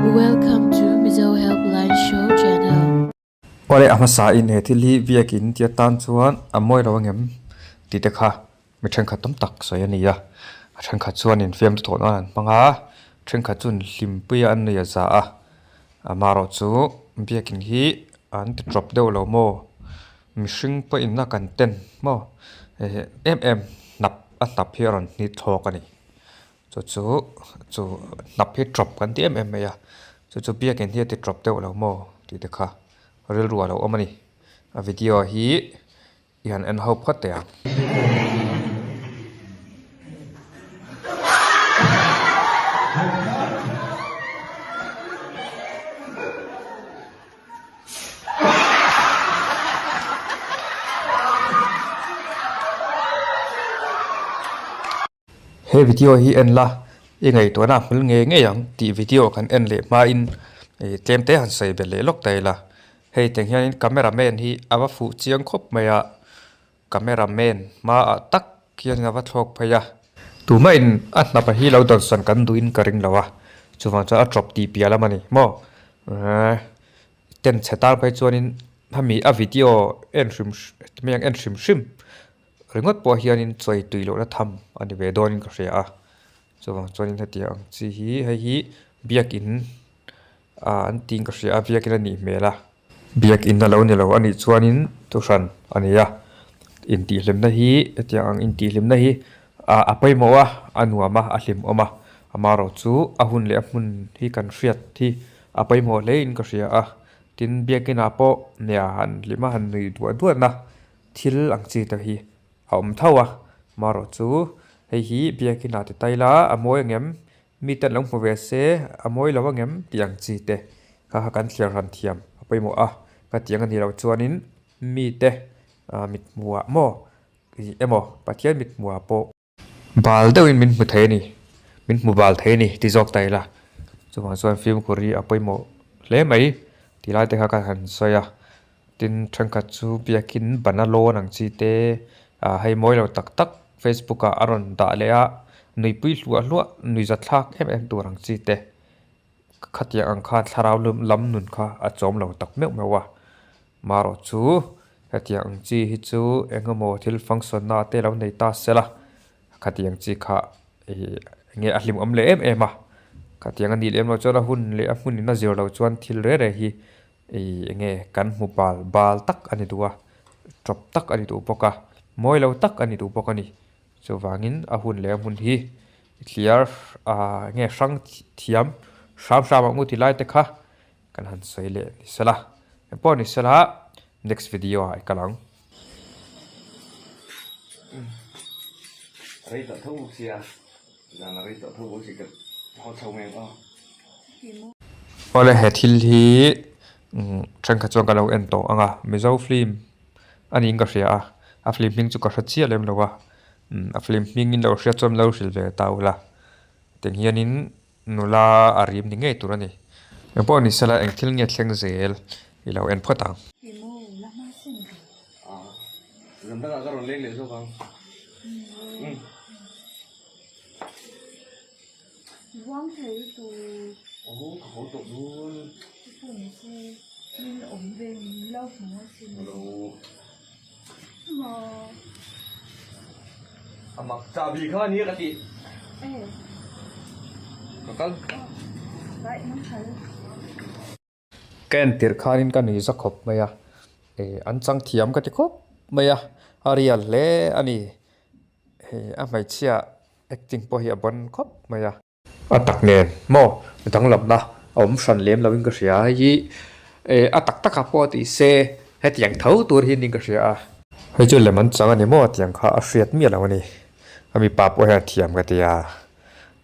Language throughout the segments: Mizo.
Welcome to Mizo Helpline Show channel. Awle a hmasa in he thil hi biakin tia tan chuan a mawi lo angem tih te kha mi thenkhat tam tak sawi a ni a, a thenkhat chuan in fiamtu thawh nan an hmang a, thenkhat chuan hlimpuia an nei a za a, amaherawh chu biakin hi an ti tawp deuh lo maw mihring pawhin a kan ten maw em em hnap a hnap hi a rawn hni thlawk a ni. Chu chu chu hnap hi tawp kan ti em em mai a chu chu biakin hi a ti tawp deuh lo maw tih te kha rilru a lo awm a ni a video hi i han en ho phawt teh ang. He video hi en la i ngaihtuahna a hmul ngei ngei ang tih video kan en leh hmain ih tlem te han sawi belh leh lawk ta ila hei tiang hianin camera man hi a va fuh chiang khawp mai a camera man hmaah tak hian a va thlawk phei a tumahin a hnapa hi lo dawnsawn kan duhin ka ring lo a chuvang chuan a tawp tih piah lam a ni maw eehh tent chhe tan phei chuanin hemi a video en hrim hrim en hrim hrim. Ringawt pawh hianin chawi tui lohna tham a ni ve dawnin ka hria a, chuvang chuanin hetiang ang chi hi hei hi biakin ah an tiin ka hria a biakin a nih hmel a. Biakin a lo ni lo a nih chuanin thuhran a ni a, intihhlimna hi hetiang ang intihhlimna hi ah a pawimawh a, a nuam a, a hlimawm a, amaherawh chu a hun leh a hmun hi kan hriat hi a pawimawh hlein ka hria a, tin biakinah pawh nia han hlima han nui duah duahna. Thil ang chi te hi a awm tho a, marawh chu hei hi biakin ah ti ta ila a mawi angem, mite an lo hmu ve se a mawi lo angem tih ang chi te kha kha kan thliar hran thiam a pawimawh a, ka tiang a nih loh chuanin mite mithmuh ah maw emaw Pathian mithmuh ah pawh. Bal deuhin min hmu thei a ni, min hmu bal thei a ni ti zawk ta ila. Chuvang chuan fimkhur hi a pawimawh hle mai tih lai te kha ka han sawi a. Tin, thenkhat chu biakin bana lawn ang chi te ah hei mawi lo tak tak Facebook ah a rawn dah leh a, nuipui hluah hluah nui za thlak em em tur ang chi te khatiang ang khan thlarau lam nun kha a chawm lo tak meuh meuh a. Marawh chu hetiang ang chi hi chu eng emaw thil function na te lo nei ta sela khatiang chi kha ih enge a hlimawm leh em em a khatiang a nih lem loh chuan a hun leh a hmun in a zir loh chuan thil reh reh hi ih enge kan hmu bal bal tak a ni duh a tawp tak a ni duh bawk a mawi lo tak a ni duh bawk a ni chuvangin a hun leh a hmun hi thliar ah enge hrang thiam hram hram ang u ti lai te kha. Kan han sawi leh ni sela. Engpawh ni sela next video ah i kal ang. Rei tawh tho bawk sia, zan a rei tawh tho bawk si ka haw chho mai ang aw. Awle he thil hi thenkhat chuan ka lo en tawh ang a, Mizo film a niin ka hria a, a film hming chu ka hre chiah lem lo a, a film hming in lo hriat chuan lo hrilh ve ta ula, tiang hianin Nula a rim ni ngei tur a ni. Eng pawh ni sela eng thil nge thleng zel i lo en phawt ang. A mak chahbi kha ania ka tih. Ka kal. Ka entir khanin ka nui za khawp mai a, eh an chang thiam ka ti khawp mai a, a real hle a ni. Hei a hmeichhia acting pawh hi a bon khawp mai a. A tak nen maw danglamna a awm hran lem loin ka hria a, hei hi eh a tak takah pawh tih se hetiang tho tur hi niin ka hria a. Hei chu lem an chang a ni maw tiang kha a hriat miah lo a ni, a mipa pawh hian a thiam ka ti a,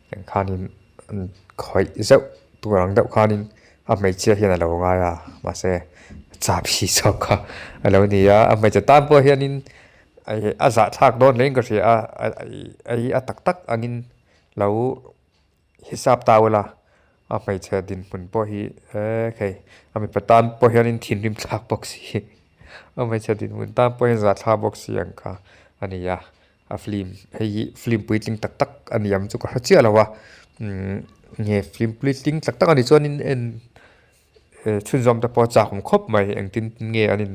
tiang khanin an khawih zeuh tur ang deuh khanin a hmeichhia hian a lo ngai a, mahse chahbi zawk kha a lo ni a, a hmeichhe tan pawh hianin a zahthlak dawn hlein ka hria a, a tak tak angin. Lo hisap ta ula, a hmeichhe dinhmun pawh hi eee hei a mipa tan pawh hianin thinrim thlak bawk si a hmeichhe dinhmun tan pawh hian zahthlak bawk si ang kha a ni a, a film hei hi film puitling tak tak a ni ang chu ka hre chiah lo a umm. Nge film puitling tak tak a nih chuanin en chhunzawm te pawh a chak awm khawp mai engtin nge an in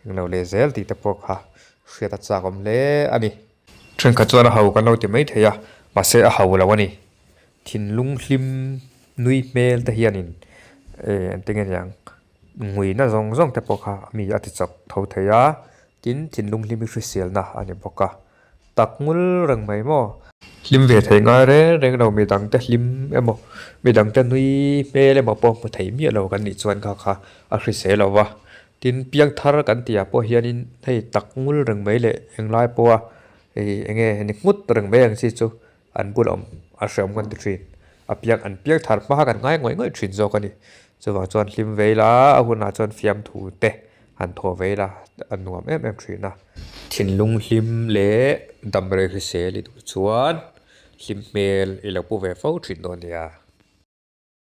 englo leh zel tih te pawh kha hriat a chak awm hle a ni. Thenkhat chuan a ho kan lo ti mai thei a mahse a ho lo a ni. Thinlung hlim nui hmel te hianin engtin nge niang nguina zawng zawng te pawh kha mi a ti chak tho thei a tin thinlung hlim hi hriselna a ni bawk a. Tak ngul reng mai maw? Hlim ve thei ngai reng reng lo, midangte hlim emaw, midangte nui hmel emaw pawh hmu thei miah lo kan nih chuan kha kha a hrisel lo va. Tin, piangthar kan tihah pawh hianin hei tak ngul reng mai leh englai pawha hei enge ni nghut reng mai ang chi chu an bul awm a hreawm kan ti thin. A piang an piangthar hma kha kan ngai ngawih ngawih thin zawk a ni. Chuvang chuan hlim ve ila a hunah chuan fiamthu te han thaw ve ila a nuam em em thin a. Thinlung hlim leh dam rei hrisel i duh chuan hlim hmel i lo pu ve fo thin dawn nia.